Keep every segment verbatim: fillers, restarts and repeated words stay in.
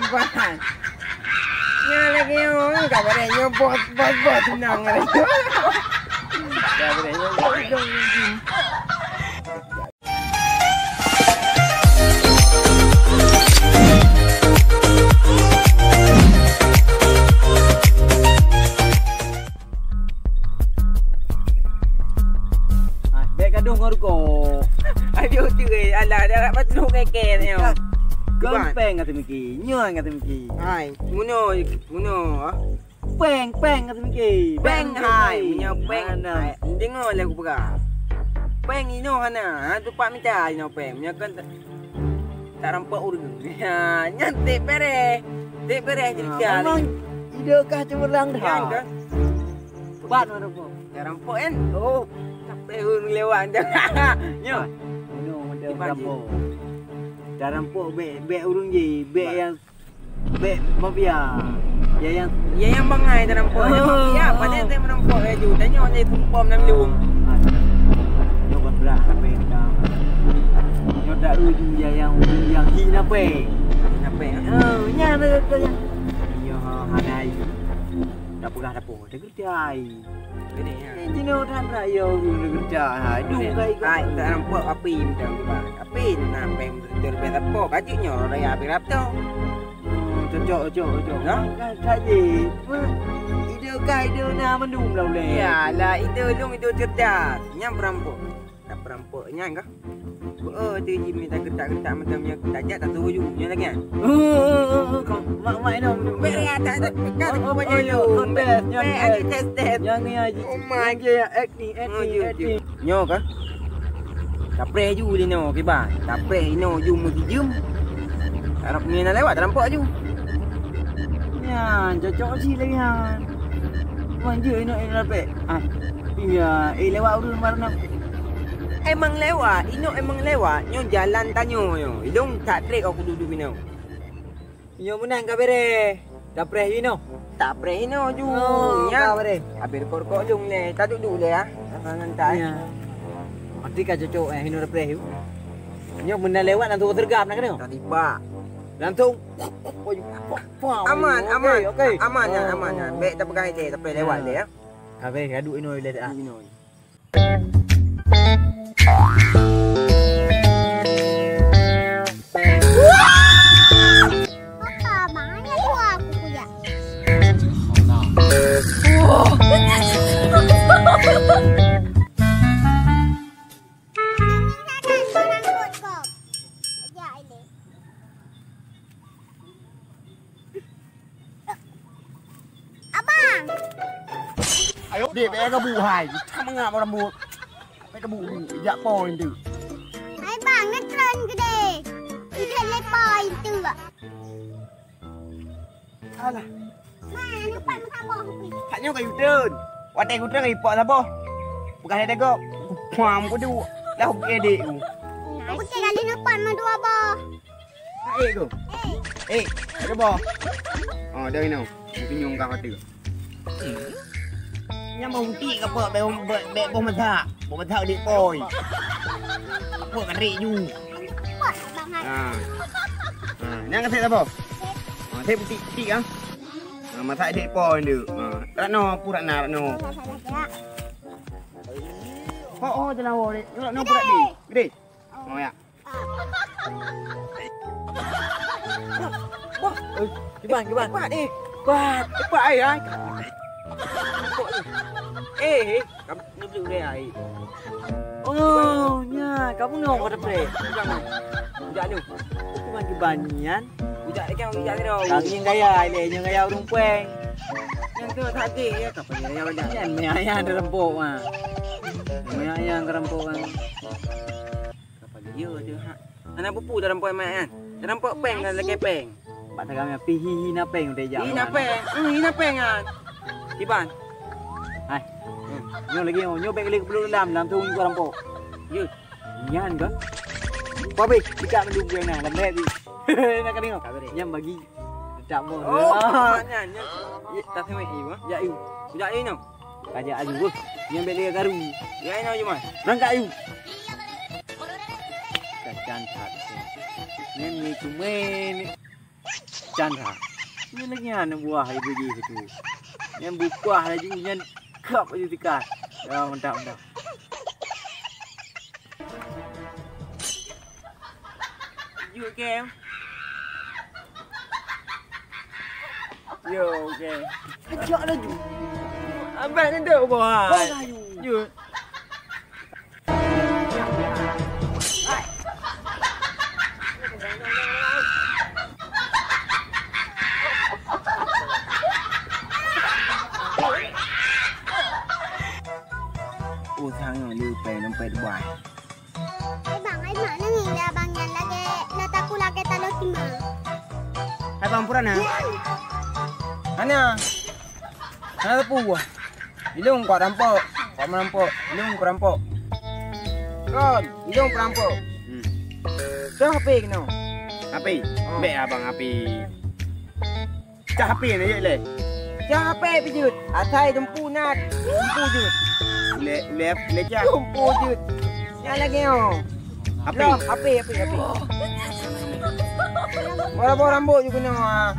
Bah. Nyan lagèe nyoe, ka barèh nyoe bos, bos, bos, tunang lagèe nyoe. Ka barèh nyoe bos, dong jin. Ah, bèk gadoh ngon rukok. Aduh, tu, eh, alah, dah nak masuk ke, ke, ni. Kon péng ka teumiki, nyoe ka teumiki. Hai, munoe, munoe, ah. Péng, péng ka teumiki. Péng, péng, hai, péng. Meunyoe péng, hana. Hai, deungö lé kupeugah. Péng inoe hana, ha, teumpat mita inoe péng. Meunyoe kon ta-, tarampok ureueng. Ha, nyan ték bereh. Ték bereh jadi sia. Memang ide kah cemerlang dah. Nyan kah? Kebat mana pun. Tarampok kan? Oh. Sampai ureueng lewat dah. Nyo. Bunuh macam tarampok. Tarampok bèk, bèk ureueng je, bèk nyang Bèk mafia. Ya nyang, ya nyang bangai tarampok. Oh. Mafia, padahal saya merampok ya ju. Tanya oleh tumpom dalam lung. Ah. Nyoe kon brat, tapi dah. Nyoe dah uju ya nyang, uju nyang hina pe. Hina pe. Oh, nya dah tanya. Nyoe hana. Tak peugah apa. Hai. Ini, ya. Eh, jinoe that raya ureueng geureuja. Hai, dung kai. Hai, tak nampak api macam tu, bang. Api nak peng betul, peng apa? Baju nyoe raya api rap tu. Hmm, cocok, cocok, cocok. Ya? Kan saja. Ide kai ide na mandum lah uleh. Yalah, ide dong ide cerdas. Nyang perampok. Tak perampok nyan kah? Oh, tu ji minta ketak-ketak macam nyoe. Tak jak tak tahu ju. Nyoe lagi kan? Oh, oh, oh, oh. Mak, mak, mak, mak. Bek ya, tak, tak, tak, oh, oh, oh, oh, tes, nyoe tes. Tes, tes, tes. Nyoe ni, Haji. Oh, my. Nyoe, acting, acting, oh, ju, ju. Acting. Nyoe kah? Tapreh ju di nyoe, kiban. Tapreh inoe ju meusijeum. Harap ni nak lewat, terampok ju. Nyan, cocok cit lagi nyan. Wan jeuet inoe, inoe lapek. Ah, iya, eh, lewat ureueng baru nak. Emang lewat, inoe emang lewat. Nyoe jalan tanyoe nyoe. Ilong that trek aku dudu binoe. Nyoe meunan ka bereh. Tapreh inoe. Tapreh inoe ju. Oh, nyan. Ka bereh. Habis rukok-rukok dong lé. Taduek-duek lé, ah. Ngantai. Ya. Mati ka cocok, eh, inoe tapreh ju. Nyoe meunan lewat langsung tergam nak kena. Tadi, Pak. Langsung. Aman, okey, aman. Okey. Aman nyan, aman nyan. Bèk tapeugah idéh, tapi lewat deh, ya. Habéh gaduek inoe ilèe, ah. Inoe. Papa, banyak dua aku punya. Abang. Ayo, dek, bèk kabu hai. Sama ngap orang bu. Bèk kabu, jak po itu. Hai bang, ngetren gede. Ide lepo itu. Alah. Nah, nampak meusaboh. Tak nyoe ka U-turn. Watèe U-turn ka ipok saboh. Bukan ada gop. Pam kudu. Dah oke dek ku. Aku kira kali nampak mah dua boh. Hai, ku. Eh, ada boh. Oh, dari nyoe. Mungkin nyong ka kata. Nyang mau utik ke apa? Bèk, bèk, bèk boh masak. Boh masak dek poi. Apa kering ju? Kuat, Abang, hai. Ha. Ha, nyang kasih apa? Ha, saya utik-utik ah. Ha, masak dek poi tu. Ha, Ratno, pu Ratna, Ratno. Salah, salah, salah. Oh, oh, jenawo dek. Ratno pu Ratni. Gede. Oh, ya. Wah, eh, kiban, kiban. Cepat, eh. Cepat. Cepat, ai, ai. Eh, eh, kamu ni beli udah, ai. Oh, nya, kamu nong pada pre. Jangan. Jangan. Kiban, kiban nian. Ujak dia kan, ujak dia. Kami gaya, ai, le, nyoe gaya ureueng pueng. Yang tu tadi, ya, kapan dia gaya banyak? Nian, ni ayah ada rempok, ah. Ni ayah ada rempok, ah. Kapal lieu tu, ha. Hana pupu dalam pok mat kan? Dalam pok pèng dan lakèe pèng. Bak tagam nyan pih hi, hi na pèng udah jam. Hi na pèng. Hmm, hi na pèng kan. Kiban. Hai. Hmm. Nyoe lagi nyoe, nyoe bèk lé keubloe dalam, dalam tu nyoe rampok. Yo. Nyan kan? Pabeh, kita menunggu yang nah, lam bèk bi. Nak kena. Nyan bagi. Tak mau. Oh, nyan, nyan. Tak sama i, wah. Ya, i. Sudah i nyoe. Raja Ayu, beuh. Nyang bèk lé garu. Ya, inoe jumai. Rangkak Ayu. Kacan that. Nyan ni cuma ni. Chandra. Nyan lagèe nyan buah ibu jih itu. Nyan bukuah laju nyan kap laju tika. Ya, mantap, mantap. Jujur, Kem. Yo, oke. Ajak laju. Abang ngendok, boh. Boh, ayu. Jujur. Oh, sangat lupa nampak buah. Hai bang, hai mak, nangis lah bang nyan lagèe, na takut lagèe taloh tima. Hai bang, pura na? Hana. Hana teupeu. Ilong kok rampok, kok merampok. Ilong kok rampok. Kon, ilong perampok. Hmm. Soe H P keunoe? H P? Oh. Bèk abang H P. Cah H P na jeuet lé. Cah H P pih jeuet. Asai dumpu na. Dumpu jeuet. Ulèe, ulèe, ulèe cah. Dumpu jeuet. Nyan lagèe nyoe. H P. Lom, H P, H P, H P. Boh-boh rambôt ju keunoe, ah.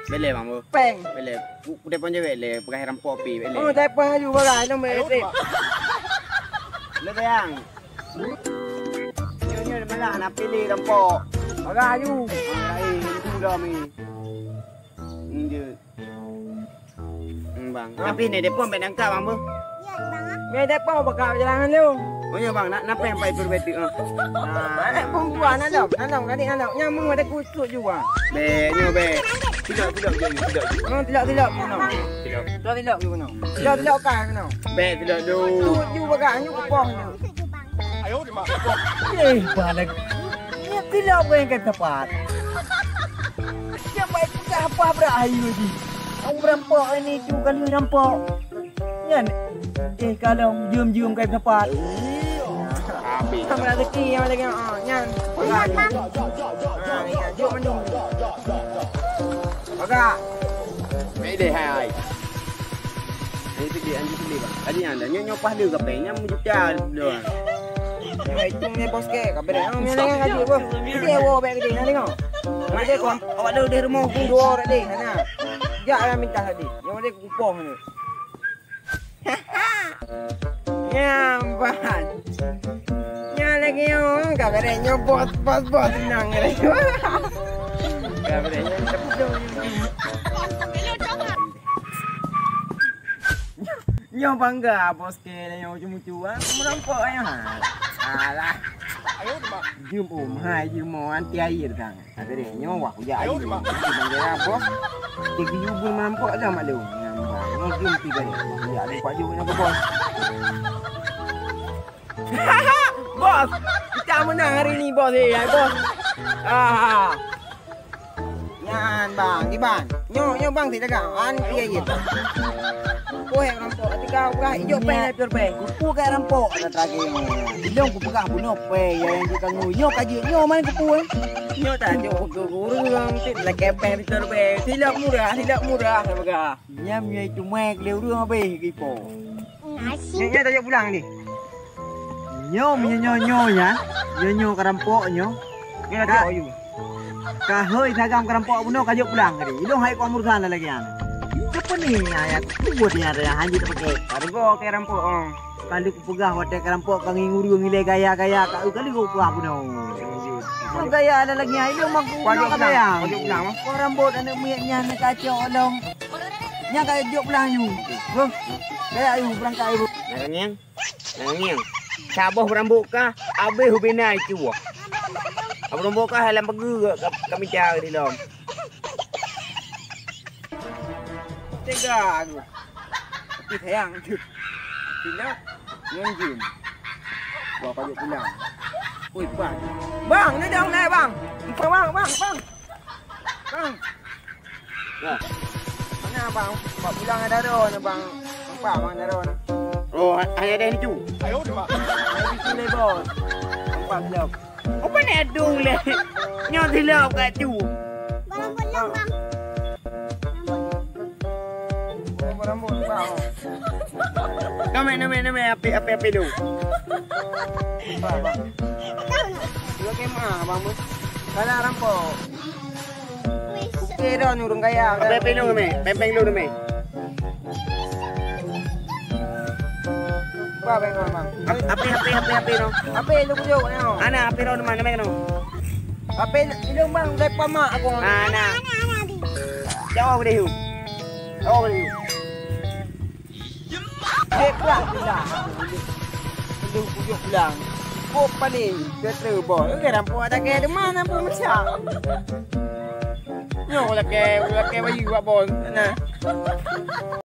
Bèk lé, Bang, boh. Pèng. Bèk lé. Ku, ku telepon je bèk lé. Peugah rampok pi bèk lé. Oh, telepon laju, bagai, nombor sip. Lé, sayang. Nyoe, nyoe malah na pilih rampok. Bagai laju. Lain, itu dah, Mi. Ni je. Hmm, bang. Tapi ni depan bèk nangkap, bang, boh. Ni depan bakal jalan lu. Oh, ya, bang. Nak, nak payah pai perbetik, ah. Ah, anak perempuan, anak, anak, adik, anak. Nyamuk ada kusut juga. Bèk, nyoe bèk. Tidak, tidak, tidak, tidak. Oh, tidak, tidak, tidak. Tidak. Tidak, tidak, tidak. Tidak, tidak, kan, tidak. Bèk, tidak, dulu. Kusut juga, kan, nyamuk kepong, nyamuk. Eh, balik. Ni tidak boleh ke tempat. Siapa itu dah apa berat ayu ji? Orang merampok ini tu kalau rampok. Nyan, eh, kalau jum-jum ke tempat. Habis. Sama rezeki yang lagi, ah, nyan. Ah, nyan. Jom mandi. Pakai. Bèk lé hai. Ni sedih, anjing sedih, bang. Tadi yang ada, nyoe, nyoe paih lé kapai, nyan meujuta doang. Hai, itu ni bos ke, kapai dah. Oh, ni dengan kaji, bos. Jadi, wo, bèk gede, nak tengok. Macam kau, awak dah, dah rumah, pun dua orang deh, sana. Jak lah minta tadi. Yang ada kupoh ni. Nyampan. Nyan lagèe nyoe, ka berek nyoe bos, bos, bos, tenang lagèe nyoe. Ka berek nyoe, tapi dong. Nyoe bangga, bos ke, nyoe cucu-cucu, ah, merampok, ah. Alah. Jeuem, oh, hai, jeuem, oh, anti air, kan. Tapi deh, nyoe wah kujak ayu. Bang Jera, bos. Tiga ribu merampok dah mak lu. Nyambang. Nyoe jeuem tiga ribu. Kujak ayu Pak Ju nyoe ke bos. Bos, kita menang hari ni, bos. Eh, hai, bos. Ah. Nyan, bang, di bang. Nyoe, nyoe bang si dagang. An piye ye? Kueh rampok, tika ulah ijok pèng, pure pèng. Kupu ka rampok, ada trage nyoe. Ilong kupeugah bunoe pèng, ya, yang kita ngu. Nyoe ka jeuet, nyoe man kupu, eh. Nyoe tak jok ke guru, bang, cit, lagi pèng, pure pèng. Silap murah, silap murah, saya peugah. Nyam, nyai cuma keliru habis, kipo. Nyoe, nyoe tak jok pulang ni. Nyoe, nyoe, nyoe, nyoe, ya. Nyoe, nyoe ka rampok, nyoe. Nyoe tak jok, you. Ka hôi sagam ka rampok bunoe ka jok pulang tadi. Ilong hai kong urusan lagi nyan. Siapa ni? Nah, ya, kubuat ni ada yang hanyut pakai. Kargo ke rampok, oh. Kalau kupeugah watèe ka rampok ka ngi ngurung ilèe gaya-gaya ka, ka lheueh kupeugah bunoe. Ilong gaya ada lagi, ilong mak kupeugah ka sayang. Kau jok pulang, oh. Kau rambut aneuk miet nyan ka cok long. Nyan ka jok pulang yu. Beuh. Gaya yu, berangkat yu. Nah, ngieng. Nah, ngieng. Saboh berambut kah, abéh ubena itu. Berambut kah dalam pege ka, ka, ka mita di lom. Tega aku. Tapi sayang tu. Silap ngon jin. Gua pajak pulang. Oi, bang. Bang, ni dah mulai, bang. Bang, bang, bang, bang. Bang. Nah. Mana abang? Bak pulang ada roh ni, bang. Nampak abang ada roh ni. Oh, ha-, hanya ada itu. Ayo, dah, bang. Ada itu ni, bos. Nampak belum? Apa ni adung le? Nyoe silap kat tu. Bang, rambut long, bang. Rambut. Rambut, rambut, bang. Nampak, nampak, nampak. Api, api, api tu. Bang, bang. Tahu nak? Dua kemah, bang, bos. Salah rampok. Oke dah, ureueng kaya. Apa peng lu, meh? Peng, peng lu, meh. Apa peng lu, Bang? Ap-, apa, apa, apa, apa lu? Apa lu, kujok, no? Ana, apa lu, mana, meh, no? Apa lu, Bang? Dari pamak aku. Ana. Jauh deh, yuk. Jauh deh, yuk. Cek pulang pindah. Aduh, pujuk pulang. Kok paling ke teubol. Oke, rampok ada ke depan apa macam. Nyoh lagi, lagi bayu buat bol. Nah.